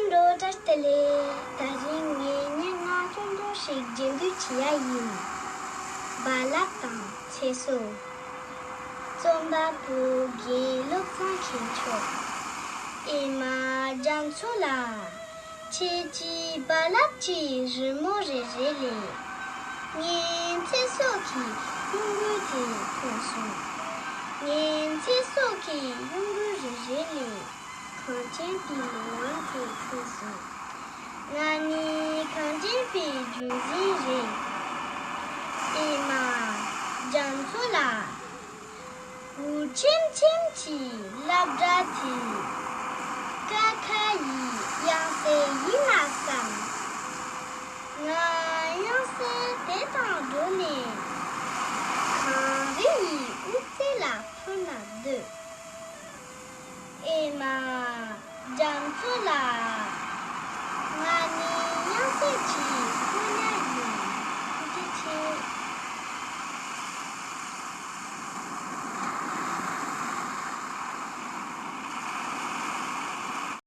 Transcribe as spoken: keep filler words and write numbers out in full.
འགྲོ་བཀྲ་ཤིས་བདེ་ལེགས། ད་རིང་ངས་སྙན་ངག་ཅུང་ཟད་ཞིག་རྒྱན་སྡུད་བྱེད་ཡ་ཡིན། རྦ་རླབས་དང་ཚེ་སྲོག་རྩོམ་པ་པོ་དགེ་བློ་བཟང་མཁས་མཆོག་ཨེ་མ་རྒྱ་མཚོ་ལགས། ཁྱེད་ཀྱིས་རྦ་རླབས་ཀྱི་རི་མོ་རེ་རེ་ལས། ངའི་ཚེ་སྲོག་གི་གཡོ་འགུལ་དེ་མཐོང་སོང་། ངའི་ཚེ་སྲོག་གི་གཡོ་འགུལ་རེ་རེ་ལས། གངས་ཅན་པའི་ལས་དབང་དེ་མཐོང་སོང་། ང་ནི་གངས་ཅན་པའི་རྒྱུན་འཛིན་རེད། ཨེ་མ། རྒྱ་མཚོ་ལགས། འུར་ཆེམ་ཆེམ་གྱི་སློབ་གྲྭ་དེ། ཀ་ཁ་ཡི་དབྱངས་གསལ་ཡིན་ན་བསམ། ང་དབྱངས་གསལ་དེ་དང་བགྲོས་ནས། གངས་རི་ཡི་དབུ་རྩེ་ལ་འཕུར་ན་འདོད། ཨེ་མ། རྒྱ་མཚོ་ལགས། ང་ནི་དབྱངས་གསལ་གྱི་